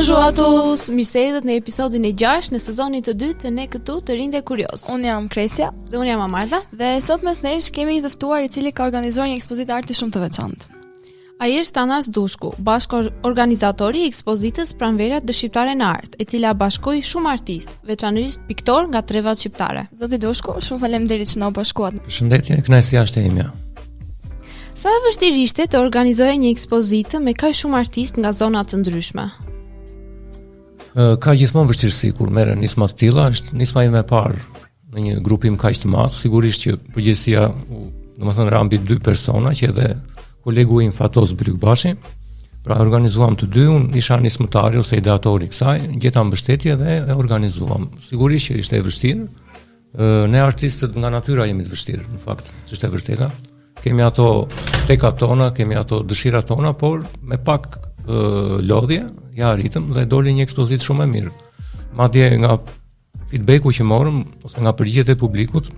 Bonjour à tous! Mirë se erdhët në episodin e 6 në sezonin të dytë të Ne këtu të rinjtë kuriozë. Unë jam Kresia dhe unë jam Amarda dhe sot mes nesh kemi një të ftuar i cili ka organizuar një ekspozitë arti shumë të veçantë. Ai është Thanas Dushku, bashkëorganizatori i ekspozitës Pranvera Ndërshqiptare në Art, e cila bashkoi shumë artistë, veçanërisht piktorë nga trevat shqiptare. Zoti Dushku, shumë faleminderit që na u bashkuat. Përshëndetje, kënaqësia është e imja. Sa e vështirë ishte të organizoje një ekspozitë me kaq shumë artistë nga zona të ndryshme? Ka gjithmonë vështirësi kur merren nisma të tilla, është nisma ime e parë në një grupim kaq të madh, sigurisht që përgjegjësia u, domethënë ra mbi dy persona që edhe kolegu im Fatos Bylykbashi, pra organizuam të dy, unë isha nismëtari ose ideatori i kësaj, gjeta mbështetje dhe e organizuam. Sigurisht që ishte e vështirë. Ne artistët nga natyra jemi të vështirë, në fakt, ç'është e vërteta. Kemi ato tekat tona, kemi ato dëshirat tona, por me pak lodhje ia arritëm dhe doli një ekspozitë shumë e mirë. Madje nga Feedbacku që morëm ose nga përgjigjet e publikut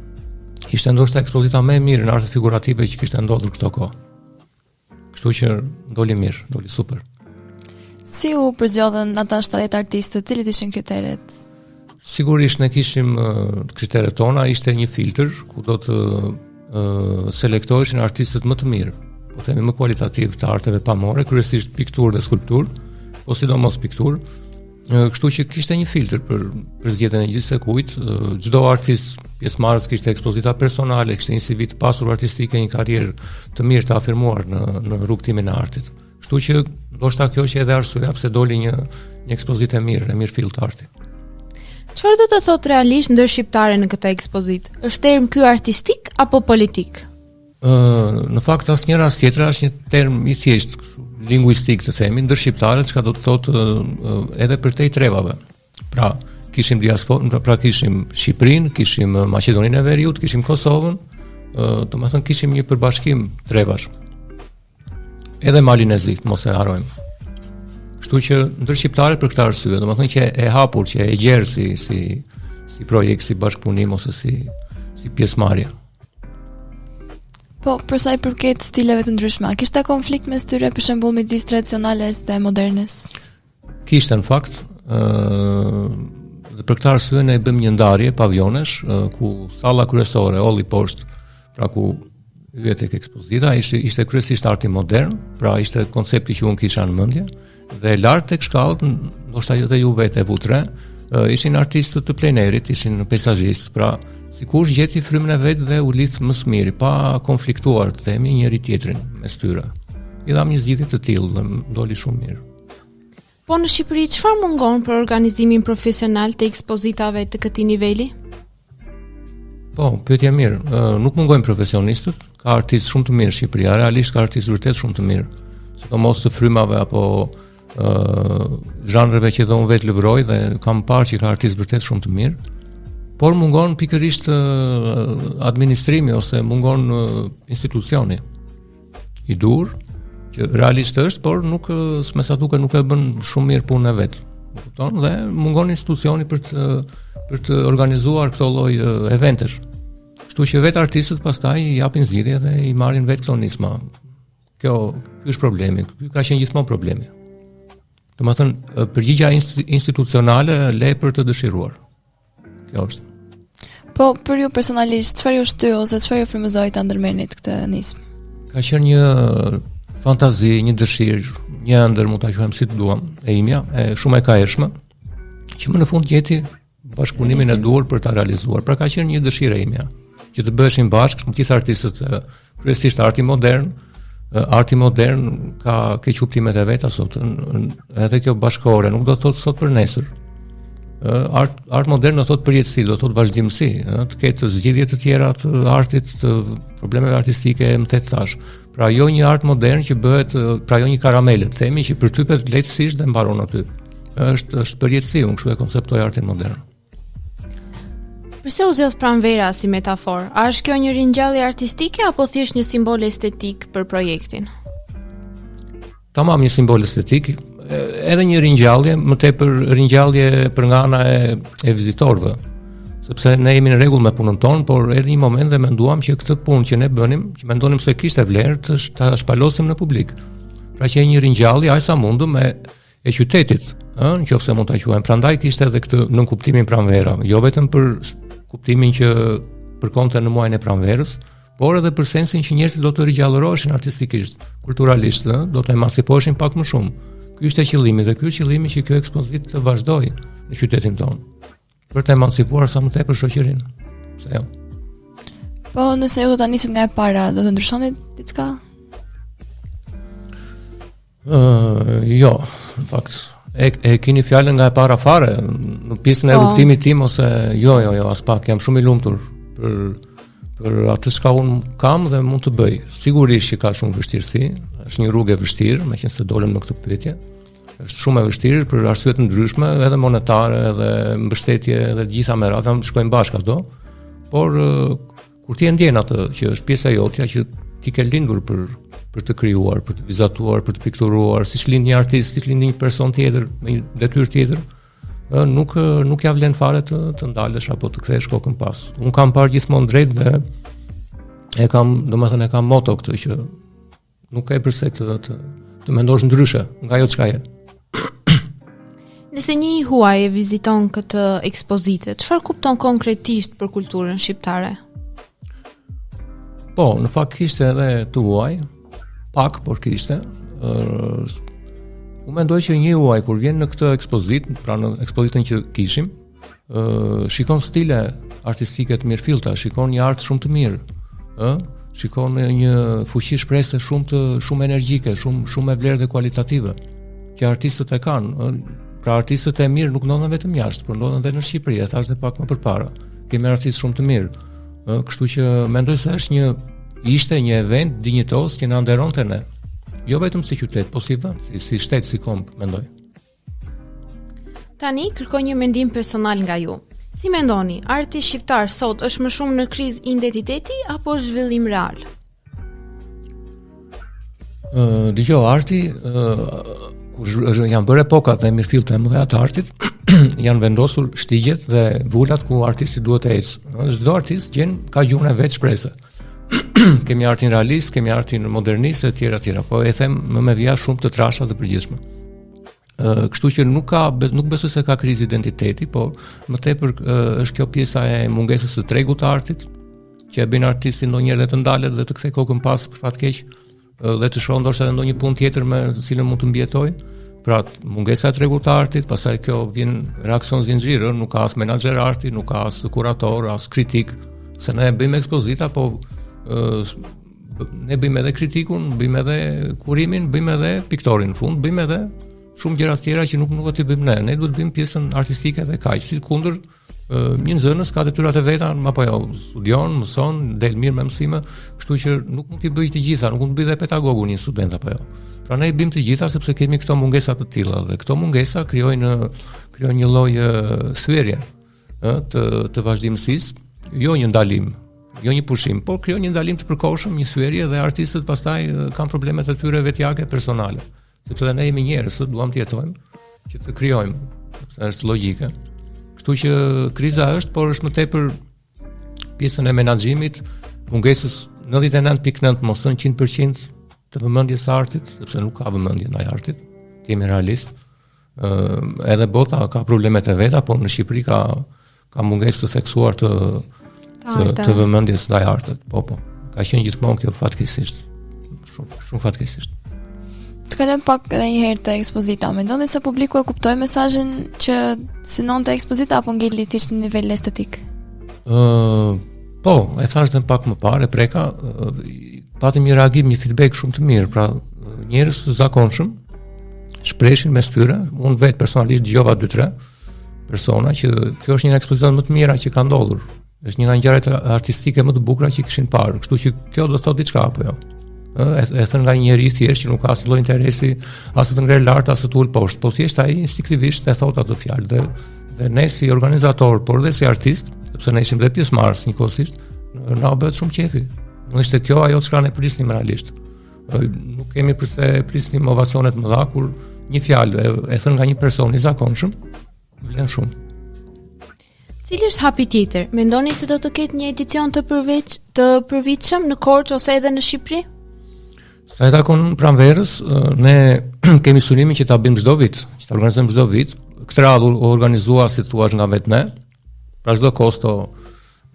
ishte ndoshta ekspozita më e mirë në arte figurative që kishte ndodhur këto kohë. Kështu që doli mirë, doli super. Si u përzgjodhën ata 70 artistë, cilit ishin kriteret? Sigurisht ne kishim kriteret tona, ishte një filtr ku do të uh, selektoheshin artistët më të mirë, po themi më kualitativ të arteve pamore, kryesisht pikturë dhe skulpturë, po sidomos pikturë. Kështu që kishte një filtr për përzgjedhjen e gjithsekujt, çdo artist pjesëmarrës kishte ekspozita personale, kishte një CV të pasur artistike, një karrierë të mirë të afirmuar në në rrugëtimin e artit. Kështu që ndoshta kjo është edhe arsyeja pse doli një një ekspozitë e mirë, e mirëfilltë arti. Çfarë do të thotë realisht ndërshqiptare në këtë ekspozitë? Është term ky artistik apo politik? Ë, në fakt asnjëra as tjetra është një term i thjeshtë linguistik të themi, ndërshqiptare, çka do të thotë edhe përtej trevave. Pra, kishim diasporën, pra, pra kishim Shqipërinë, kishim Maqedoninë e Veriut, kishim Kosovën, domethënë kishim një përbashkim trevash. Edhe Malin e Zi, mos e harrojmë. Kështu që ndërshqiptare për këtë arsye, domethënë që e hapur, që e gjerë si si si projekt, si bashkëpunim ose si si pjesëmarrje. Po, për sa i përket stileve të ndryshme, a kishte konflikt mes tyre, për shembull midis tradicionales dhe modernes? Kishte në fakt, ë dhe për këtë arsye ne bëmë një ndarje pavionesh, ku salla kryesore, holli poshtë, pra ku hyhet tek ekspozita, ishte ishte kryesisht arti modern, pra ishte koncepti që unë kisha në mendje, Dhe lart tek shkallët, ndoshta edhe ju vetë e vutë re, ishin artistë të plenerit, ishin peizazhistë, pra sikush gjeti frymën e vet dhe u lidh më së miri, pa konfliktuar, të themi, njëri tjetrin mes tyre. I dhamë një zgjidhje të tillë dhe doli shumë mirë. Po në Shqipëri çfarë mungon për organizimin profesional të ekspozitave të këtij niveli? Po, pyetje e mirë. Nuk mungojnë profesionistët, ka artistë shumë të mirë në Shqipëri, realisht ka artistë vërtet shumë të mirë. Sidomos të frymave apo ë zhanreve që dhe unë vetë lëvroj dhe kam parë që ka artistë vërtet shumë të mirë. Por mungon pikërisht administrimi ose mungon institucioni. i duhur, që realisht është, por nuk me sa duket nuk e bën shumë mirë punën e vet. Më kupton? Dhe mungon institucioni për të për të organizuar këto lloj eventesh. Kështu që vetë artistët pastaj i japin zgjidhje dhe i marrin vetë këto nisma. Kjo, ky është problemi. Ky ka qenë gjithmonë problemi. Domethënë, përgjigja institucionale le për të dëshiruar. Kjo është. Po, për ju personalisht, çfarë ju shtyu ose çfarë ju frymëzoi ta ndërmerrnit këtë nismë? Ka qenë një fantazi, një dëshirë, një ëndërr, mund ta quajmë si të duam, e imja, e shumë e kahershme, që më në fund gjeti bashkëpunimin e duhur për ta realizuar. Pra ka qenë një dëshirë e imja, që të bëheshin bashkë të gjithë artistët kryesisht arti modern, arti modern ka keqkuptimet e veta sot, edhe kjo bashkëkohore nuk do të thotë sot për nesër. Art art modern do thotë përjetësi, do thotë vazhdimësi, të ketë zgjidhje të tjera të artit, të problemeve artistike, më të thashë. Pra jo një art modern që bëhet, pra jo një karamele, të themi që përtypet lehtësisht dhe mbaron aty. Është është përjetësi, unë kështu e konceptoj artin modern. Përse u zgjodh pranvera si metaforë? A është kjo një ringjallje artistike apo thjesht një simbol estetik për projektin? Tamam një simbol estetik, edhe një ringjallje, më tepër ringjallje për nga ana e, e vizitorëve. Sepse ne jemi në rregull me punën tonë, por erdhi një moment dhe menduam që këtë punë që ne bënim, që mendonim se kishte vlerë, të ta shpalosim në publik. Pra që një ringjallje, aq sa mundëm e e qytetit. Ë, në qoftë se mund ta quajmë. Prandaj kishte edhe këtë nënkuptimin pranvera, jo vetëm për kuptimin që përkonte në muajin e pranverës, por edhe për sensin që njerëzit do të rigjallëroheshin artistikisht, kulturalisht, ë, do të emancipoheshin pak më shumë. Ky ishte qëllimi dhe ky është qëllimi që kjo ekspozitë të vazhdojë në qytetin tonë. Për të emancipuar sa më tepër shoqërinë. Pse jo? Po, nëse ju do ta nisit nga e para, do të ndryshonit diçka? Ë, uh, jo, në fakt e e keni fjalën nga e para fare në pjesën e po. rrugëtimit tim ose jo, jo, jo, aspak, jam shumë i lumtur për për atë çka unë kam dhe mund të bëj. Sigurisht që ka shumë vështirësi, është një rrugë e vështirë, meqenëse dolëm në këtë pyetje. Është shumë e vështirë për arsye të ndryshme, edhe monetare, edhe mbështetje, edhe të gjitha me radhë, shkojnë bashkë ato. Por kur ti e ndjen atë që është pjesa jotja që ti ke lindur për për të krijuar, për të vizatuar, për të pikturuar, siç lind një artist, siç lind një person tjetër me një detyrë tjetër, ë nuk nuk ja vlen fare të të ndalesh apo të kthesh kokën pas. Unë kam parë gjithmonë drejt dhe e kam, domethënë e kam moto këtë që Nuk ke përse të të, të mendosh ndryshe nga ajo çka je. Nëse një i huaj e viziton këtë ekspozitë, çfarë kupton konkretisht për kulturën shqiptare? Po, në fakt kishte edhe të huaj, pak, por kishte. Ë Unë mendoj që një i huaj kur vjen në këtë ekspozitë, pra në ekspozitën që kishim, ë shikon stile artistike të mirëfillta, shikon një art shumë të mirë, ë shikon një fuqi shprese shumë të shumë energjike, shumë shumë me vlerë dhe kualitative që artistët e kanë, ë pra artistët e mirë nuk ndodhen vetëm jashtë, por ndodhen edhe në Shqipëri, e thashë dhe pak më përpara. Kemi artistë shumë të mirë. Ë, kështu që mendoj se është një ishte një event dinjitoz që na nderonte ne. Jo vetëm si qytet, po si vend, si, si shtet, si komb, mendoj. Tani kërkoj një mendim personal nga ju. Si mendoni, arti shqiptar sot është më shumë në krizë identiteti apo është zhvillim real? Ë, dëgjo, arti ë kur është janë bërë epokat e mirëfillta e mëdha të artit, janë vendosur shtigjet dhe vulat ku artisti duhet të ecë. Çdo artist gjen ka gjuhën e vet shprehëse. kemi artin realist, kemi artin modernist e tjera tjera, po e them më me vija shumë të trasha të përgjithshme. Kështu që nuk ka nuk besoj se ka krizë identiteti, po më tepër është kjo pjesa e mungesës së tregut të artit, që e bën artistin ndonjëherë dhe të ndalet dhe të kthejë kokën pas për fat keq dhe të shohë ndoshta edhe ndonjë punë tjetër me të cilën mund të mbijetojë. Pra, mungesa e tregut të artit, pastaj kjo vjen reaksion zinxhir, nuk ka as menaxher arti, nuk ka as kurator, as kritik, se ne bëjmë ekspozita, po ne bëjmë edhe kritikun, bëjmë edhe kurimin, bëjmë edhe piktorin në fund, bëjmë edhe shumë gjëra të tjera që nuk nuk do t'i bëjmë ne. Ne duhet të bëjmë pjesën artistike dhe kaq. Sikundër një nxënës ka detyrat e veta, apo jo, studion, mëson, del mirë me mësime, kështu që nuk mund t'i bëjë të gjitha, nuk mund të bëjë dhe pedagogu një student apo jo. Pra ne i bëjmë të gjitha sepse kemi këto mungesa të tilla dhe këto mungesa krijojnë krijojnë një lloj thyerje ë të të vazhdimësisë, jo një ndalim, jo një pushim, por krijon një ndalim të përkohshëm, një thyerje dhe artistët pastaj kanë problemet e tyre vetjake personale. Sepse dhe ne jemi njerëz, duam të jetojmë, që të krijojmë, sepse është logjike. Kështu që kriza është, por është më tepër pjesën e menaxhimit, mungesës 99.9, mos thënë 100% të vëmendjes së artit, sepse nuk ka vëmendje ndaj artit. Të jemi realist. Ë edhe bota ka problemet e veta, por në Shqipëri ka ka mungesë të theksuar të të, të vëmendjes ndaj artit. Po, po. Ka qenë gjithmonë kjo fatkeqësisht. Shumë shumë fatkeqësisht. Të kalojmë pak edhe një herë te ekspozita. Mendoni se publiku e kuptoi mesazhin që synonte ekspozita apo ngeli thjesht në nivel estetik? Ë, uh, po, e thashë dhe pak më parë, e preka, uh, patëm një reagim, një feedback shumë të mirë, pra njerëz të zakonshëm shpreheshin mes tyre, unë vetë personalisht dëgjova 2-3 persona që kjo është një nga ekspozitat më të mira që ka ndodhur. Është një nga ngjarjet artistike më të bukura që kishin parë, kështu që kjo do të thotë diçka apo jo. Ë e, e thënë nga një njeri i thjeshtë që nuk ka asnjë lloj interesi, as të ngrejë lart, as të ulë poshtë, po thjesht ai instinktivisht e thotë atë fjalë dhe dhe ne si organizator, por dhe si artist, sepse ne ishim dhe pjesëmarrës njëkohësisht, na u bëhet shumë qefi. Nuk ishte kjo ajo çka ne prisnim realisht. Nuk kemi përse prisnim ovacione të mëdha kur një fjalë e, e thënë nga një person i zakonshëm vlen shumë. Cili është hapi tjetër? Mendoni se do të ketë një edicion të përveç të përvitshëm në Korçë ose edhe në Shqipëri? Sa i takon pranverës, ne kemi synimin që ta bëjmë çdo vit, që ta organizojmë çdo vit. Këtë radhë u organizua si thua nga vetë ne. Pra çdo kosto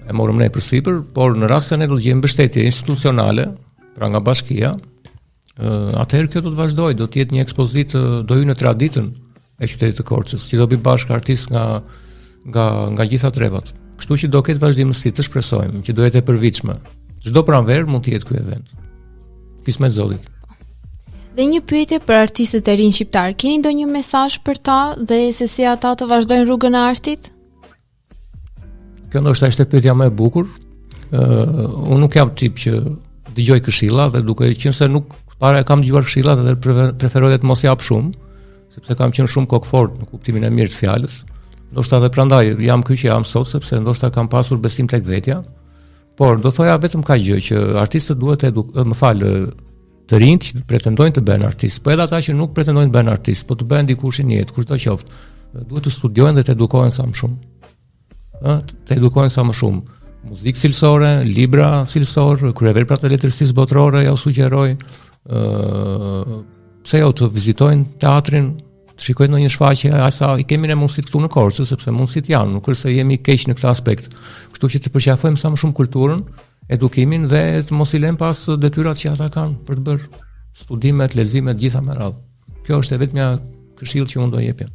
e morëm ne përsipër, por në rast se ne do të gjejmë mbështetje institucionale, pra nga bashkia, atëherë kjo do të vazhdojë, do të jetë një ekspozitë, do hyjë në traditën e qytetit të Korçës, që do bëjë bashkë artistë nga nga nga gjitha trevat. Kështu që do ketë vazhdimësi, të shpresojmë që do jetë e përvitshme. Çdo pranverë mund të jetë ky event. Kismet Zotit. Dhe një pyetje për artistët e rinj shqiptarë. Keni ndonjë mesazh për ta dhe se si ata të vazhdojnë rrugën e artit? Kjo ndoshta ishte pyetja më e bukur. Ë uh, unë nuk jam tip që dëgjoj këshilla dhe duke qenë se nuk para e kam dëgjuar këshillat dhe preferoj të mos jap shumë, sepse kam qenë shumë kokëfort në kuptimin e mirë të fjalës. Ndoshta edhe prandaj jam ky që jam sot sepse ndoshta kam pasur besim tek vetja. Por do thoja vetëm kaq gjë që artistët duhet të eduk, më fal, të rinjtë që pretendojnë të bëhen artistë, po edhe ata që nuk pretendojnë të bëhen artistë, po të bëhen dikush në jetë, kushdo qoftë, duhet të studiojnë dhe të edukohen sa më shumë. Ë, të edukohen sa më shumë. Muzikë cilësore, libra cilësor, kryeveprat e letërsisë botërore ja u sugjeroj, ë pse jo të vizitojnë teatrin, të shikojnë ndonjë shfaqje, aq sa i kemi ne mundësitë këtu në Korçë, sepse mundësitë janë, nuk është se jemi keq në këtë aspekt. Kështu që të përqafojmë sa më shumë kulturën, edukimin dhe të mos i lëmë pas detyrat që ata kanë për të bërë studimet, leximet, gjitha me radhë. Kjo është e vetmja këshillë që unë do jepja.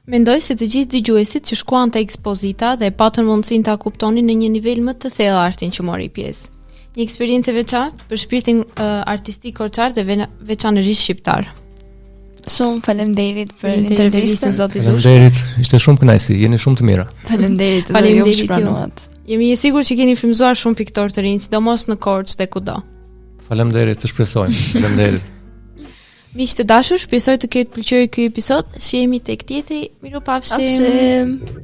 Mendoj se të gjithë dëgjuesit që shkuan te ekspozita dhe patën mundësinë ta kuptonin në një nivel më të thellë artin që mori pjesë. Një eksperiencë e veçantë për shpirtin uh, artistik korçar dhe veçanërisht shqiptar. Shumë faleminderit për intervistën zoti Dushku. Faleminderit, ishte shumë kënaqësi, jeni shumë të mira. Faleminderit edhe ju që pranuat. Jemi të sigurt që keni frymëzuar shumë piktorë të rinj, sidomos në Korçë dhe kudo. Faleminderit, të shpresojmë. Faleminderit. Miq të dashur, shpresoj të ketë pëlqyer ky episod. Shihemi tek tjetri. Mirupafshim. Pafshim.